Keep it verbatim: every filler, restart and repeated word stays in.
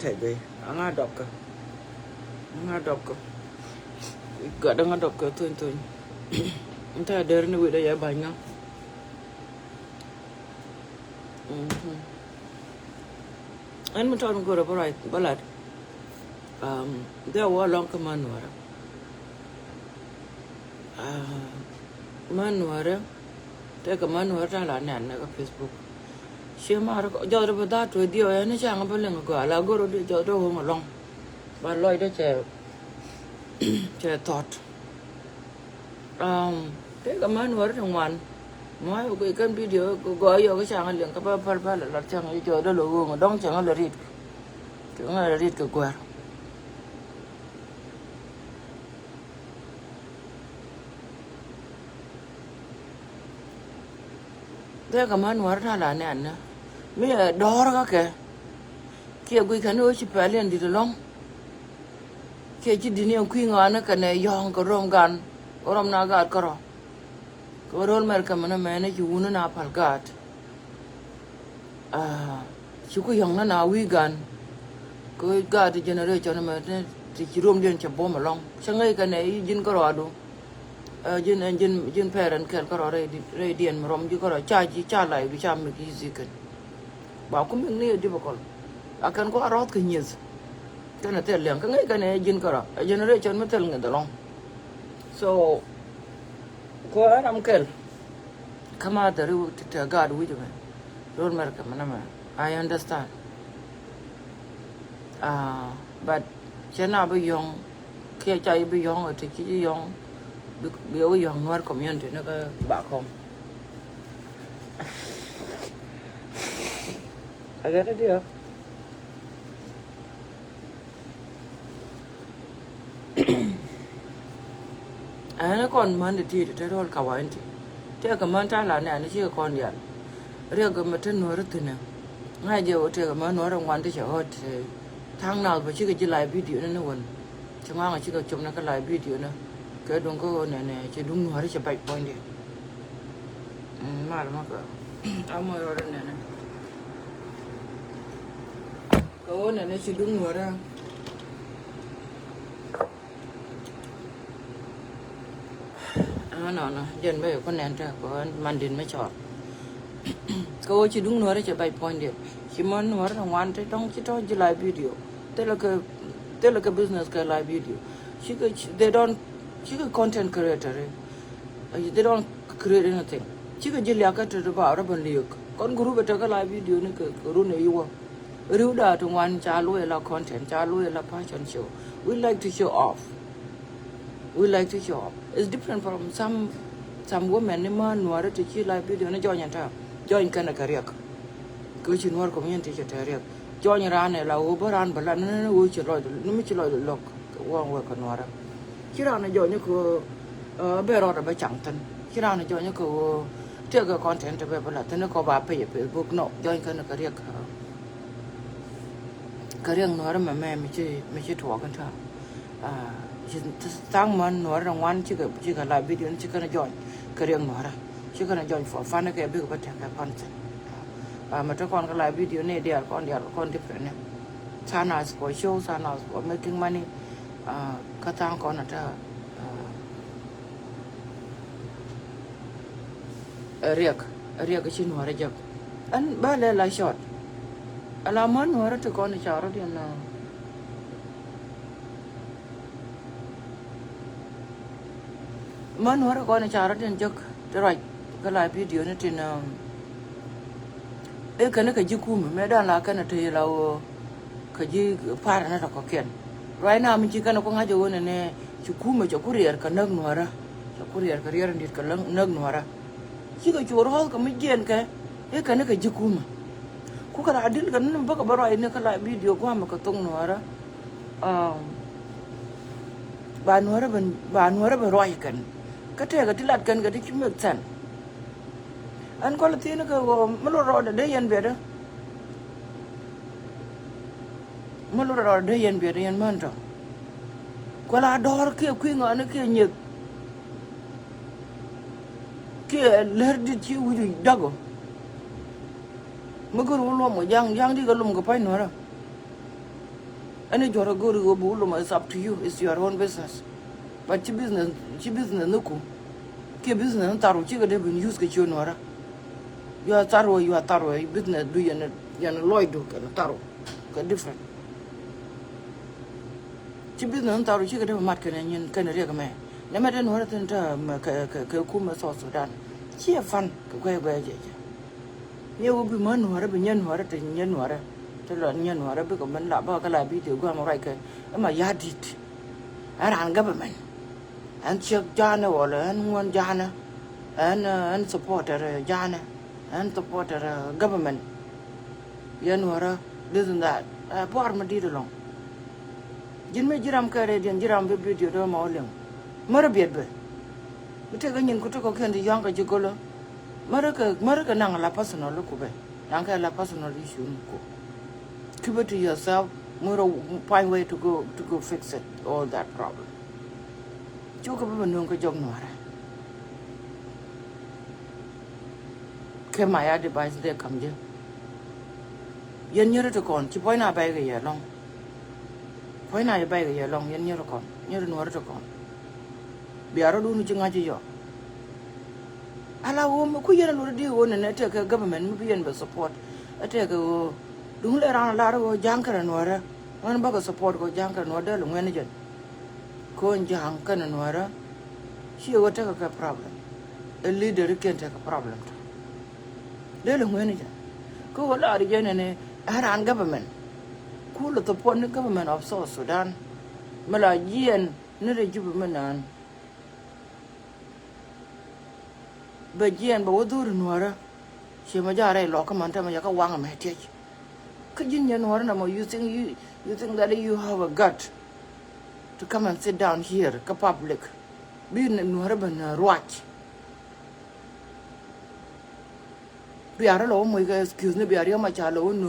Tɛk bɛ aŋa dɔpkɛ. Aŋa dɔpkɛ. Gat aŋa dɔpkɛ thony thony. Nta der ni wi̱dɛ yɛ ba̱ny ŋa. Mhm. Ɛn mi tɔn go̱rɛ bä ruac bä lat. Um, dhia wä lɔŋ kä man nuɔrä. Ah, man nuɔrä. Tɛkɛ man nuɔrä ta̱a̱ la nɛn nɛ kä Facebook. Cie mar jɔt rɛ bä dha̱a̱t tuɛ dhiɛ ɣän ni ca̱ŋ bä liŋ gɔaa la go̱r rɛ jɔt rɛ ɣöŋ alɔŋ. Ba lɔcdä cɛ cɛ thɔt. Um, tëëkɛ män wär ti ŋuan. Muay wä guic kän video gɔɔ yɔk i̱ caŋ liŋ kä bä päl bä lɛ lat caŋ i̱ jɔɔdä lɛ ɣööŋ dɔ̱ŋ caŋ lɛ rit. Caŋ lɛ rit kɛ guär. Tëëkɛ män wär ta̱a̱ la nɛn nä mi ɛ dɔ̱r kä kɛ. Kiɛ guic kän i̱ ɣöö ci pɛl yɛn di̱t ɛlɔ̱ŋ. Kiɛ ci di̱t ni ɛn kui̱ ŋɔaani kɛnɛ yɔ̱ɔ̱ŋ kɛ rom gan. Rom na gaat kärɔ. Kɛ ɣöö ro̱l mɛr kɛ mɛnɛ mɛnɛ ci wuni na pal gaat. Ah, ci ku yɔ̱ŋ na na wi̱i̱ gan. Kɛ ɣöö gaat ti generation mɛ ti ci romdiɛn cɛ buɔ̱m ɛlɔ̱ŋ. Cä ŋäc kɛnɛ i̱ ji̱n kärɔadu. Ah, ji̱n, ji̱n, ji̱n parent kɛl kärɔ rɛy di-, rɛydiɛn mi rɔm ji̱ kärɔ ca ji̱ ca lay bi ca mik i̱ thi̱kɛn. Ba ku mik ni ɛ difficult. A kɛn ku a rɔ̱th kɛ nyieth. Kɛn a thil liɛŋ kä ŋäc kɛn ɛ ji̱n kärɔ. A generation mi thil ŋi̱th ɛlɔ̱ŋ. So, ku ɛ ram kɛl. Kä ma dhɛri ti te gaat wi̱c mɛ. Ro̱l mɛr kɛ mɛnɛ mɛ. I understand. Ah, but cɛ na bi yɔ̱ŋ. Kiɛ ca i̱ bi yɔ̱ŋ ɛ ti ci i̱ yɔ̱ŋ. Bi, bi ɛ wi̱i̱ yɔ̱ŋ Nuäär community ni kä back home. I get it, yeah. Ɛn kɔn män ti ti te rɔl kawain ti. Tëëkɛ män ta̱a̱ la nɛn cikɛ kɔn diaal. Riɛk mɛ te Nuäär thi̱n ɛ. Ŋa̱c jɛ wä tëëkɛ män Nuäär ŋuan ti cɛ ɣɔt, eh, tha̱a̱ŋ nath bä cikɛ ji̱ live video ni ni wän. Ci ŋɔaŋ cikɛ cop ni kä live video ni. Kɛ duŋ kä ɣöö nɛnɛ ci duŋ Nuäär cɛ bac puɔ̱nydɛ. Mm, mal ma kɛ. Amɔ rɔɔdɛ nɛnɛ. Kɛ ɣöö nɛnɛ ci duŋ Nuäärä. Ah, nɔnɔ jɛn bä yɛ ku nɛn te kɛ ɣöö mandin mi cɔɔr. Kɛ ɣöö ci duŋ Nuäärä cɛ bac puɔ̱nydɛ. Ci män Nuäärä ni ŋuan te dɔ̱ŋ ci tɔ̱ ji̱ live video. Thilɛ kɛ, thilɛ kɛ business kɛ live video. Cikɛ, they don't, cikɛ content creator. They don't create anything. Cikɛ ji̱ liakä te ti ba rɔ ben liek. Kɔn group ɛ tekɛ live video ni kɛ, kɛ run ɛ iwä. Riwda ti ŋuan ca luɔy la content, ca luɔy la fashion show. We like to show off. We like to show off. It's different from some, some women ni män Nuäärä ti ci live video ni join ɛ ta. Join kɛn ɛ kɛ riɛk. Kɛ ci Nuäär community cɛ te riɛk. Join ran ɛ la wä bä ran bä la ni ni wä ci lɔc ni mi ci lɔc lɔk. Wä wä kɛ Nuäärä. Ci ran ɛ join kɛ, uh, bɛ rɔɔdɛ bä caŋ thin. Ci ran ɛ join kɛ wä tëëkɛ content bɛ bä la thin kɔ ba page Facebook, no. Join kɛn kɛ riɛk. Kɛ riɛk Nuäärä mɛ mɛ mi ci, mi ci tuɔɔk in tää. Ah, ci tha̱a̱ŋ män Nuäärä ŋuan cikɛ, cikɛ la video ni ci kɛn join. Kɛ riɛk Nuäärä. Ci kɛn join for fun kɛ bikɛ bä tekɛ content. Ah, mɛ te kɔn kɛ la video ni diaal kɔn diaal kɔn different ni. Tha̱a̱ŋ nath for show, tha̱a̱ŋ nath for making money. Ah, kä tha̱a̱ŋ kɔn a tää. Ah, Riɛk, riɛk ci Nuäärä jek. Ɛn ba lɛ la short. Ala män Nuäärä ti kɔn i̱ ca rɔ̱diɛn, uh, män Nuäärä kɔn i̱ ca rɔ̱diɛn jek ti ruac kä la video ni tin, um, i̱ kɛn i̱ kɛ ji̱ kumɛ mëë dan la kɛn i̱ te la ɣöö kɛ ji̱ parɛ ni tɔ̱ kɔ̱kiɛn. Right now mi ci kɛn i̱ ku ŋa̱c i̱ ɣöö nɛnɛ ci kumɛ cɛ ku riɛɛr kɛ näk Nuäärä. Cɛ ku riɛɛr kɛ riɛɛr in di̱t kɛ näk Nuäärä. Cikɛ cu rɔ̱ɔ̱th kɛ mi jiɛɛn kɛ i̱ kɛn i̱ kɛ ji̱ kumɛ. Ku kɛ la dil kɛ ni bäkɛ bä ruac ni kä la video gua̱a̱mɛ kɛ thok Nuäärä. Um, ba Nuäärä ben, ba Nuäärä ben ruac kɛn. Kä tëëkɛ ti lat kɛn kɛ ti ci make sense. Ɛn kɔlɛ thi̱n kɛ ɣöö mi lot rɔɔdɛ dee yɛn biɛtdä. Mi lot rɔɔdɛ dee yɛn biɛtdä yɛn män tɔ. Kuɛ la dɔ̱r kiɛ kui̱ ŋɔaani kiɛ nyieth. Kiɛ lär dit ci wi̱c wi̱c da̱k ɔ. Mi gör wä luɔm ɔ ja̱ŋ, ja̱ŋ di kɛ lom kɛ pa̱ny Nuäärä. Ɛn i̱ juɔ̱r a go̱o̱ri ɣöö bi wä lomɔ, it's up to you, it's your own business. But ci business, ci business ni ku kiɛ business ni tharu cikɛ dee ben use kɛ ciö nuɔrä. Yua tharu, yua tharu, business du yɛn, yɛn lɔcdu kɛn tharu kɛ different. Ci business ni tharu cikɛ dee ben mat kɛn nyin kɛn riɛk mɛ. Nɛ mɛ dee nuɔrä thin te mɛ kɛ, kɛ, kɛ kumɛ South Sudan. Ciɛ fan kɛ guɛy guɛy jɛ jɛ. Ni wä bi män nuɔrä, bi nyɛ nuɔrä, te nyɛ nuɔrä, te lɔ nyɛ nuɔrä bikɛ män la bä kɛ la bi te guam ruac kɛ. Ɛma ya dit. Ɛn ran government. Ɛn ciek janɛ wala ɛn ŋuɔn janɛ. Ɛn, ɛn supporter janɛ. Ɛn supporter government. Yɛ nuɔrä this and that. Ɛ buar mi dit alɔŋ. Ji̱n mi ji̱ ram kɛ rɛy diɛn, ji̱ ram bi video dee ma wä liŋ. Märä biɛt bɛ. Mi tekɛ nyin ku tekɔ kiɛn ti yɔ̱a̱ŋ kɛ ji̱ gölä. Märä kɛ, märä kɛ naŋ la personal ku bɛ. Naŋ kɛ la personal issue ni ku. Keep it to yourself. Ŋuɔrä find way to go, to go fix it, all that problem. Cukɛ bä bä nuŋ kä jɔk nuɔrä. Kɛ my advice dee kam jɛ. Yɛn nyiri ti kɔn ci puɔ̱ny na bɛy kɛ yɛ lɔŋ. Puɔ̱ny na yɛ bɛy kɛ yɛ lɔŋ yɛn nyiri kɔn, nyiri nuɔrä ti kɔn. Bia rɔ dun ci ŋa̱c yɔ. Ala wä mi ku yɛn a lurä di wä nɛnɛ tekɛ government mi bi yɛn bɛ support. Ɛ tekɛ wä duŋ lɛ ran lar wä ja̱ŋ kɛnɛ nuɔrä. Ŋuɛn bä kɛ support kɛ ja̱ŋ kɛnɛ nuɔrä dee lɛ ŋuɛn jɛn. Ko̱n ja̱a̱ŋ kɛnɛ nuɔrä. Ciɛ ɣöö tekɛ kɛ problem. Ɛ leader ikiɛn tekɛ problem tɔ. Dee lɛ ŋuɛni jɛ. Kä ɣöö lar jɛ nɛnɛ ɛ ran government. Kulɛ support ni government of South Sudan. Mi la jiɛn ni rɛ ji̱ bi mi naan. Bɛ jiɛn bɛ wä dhuri nuɔrä. Ciɛ mɛ ja̱a̱ rɛy lɔk kä man tämɛ yɛ kä waŋ mɛ tiec. Kä ji̱n nyɛ nuɔrä nɔmɔ, you think you, you think that you have a gut to come and sit down here kä public. Bi nuɔrä ben ruac. Bia rɔ lɔ wä moc kɛ excuse ni bia riɔm a ca lɔ wä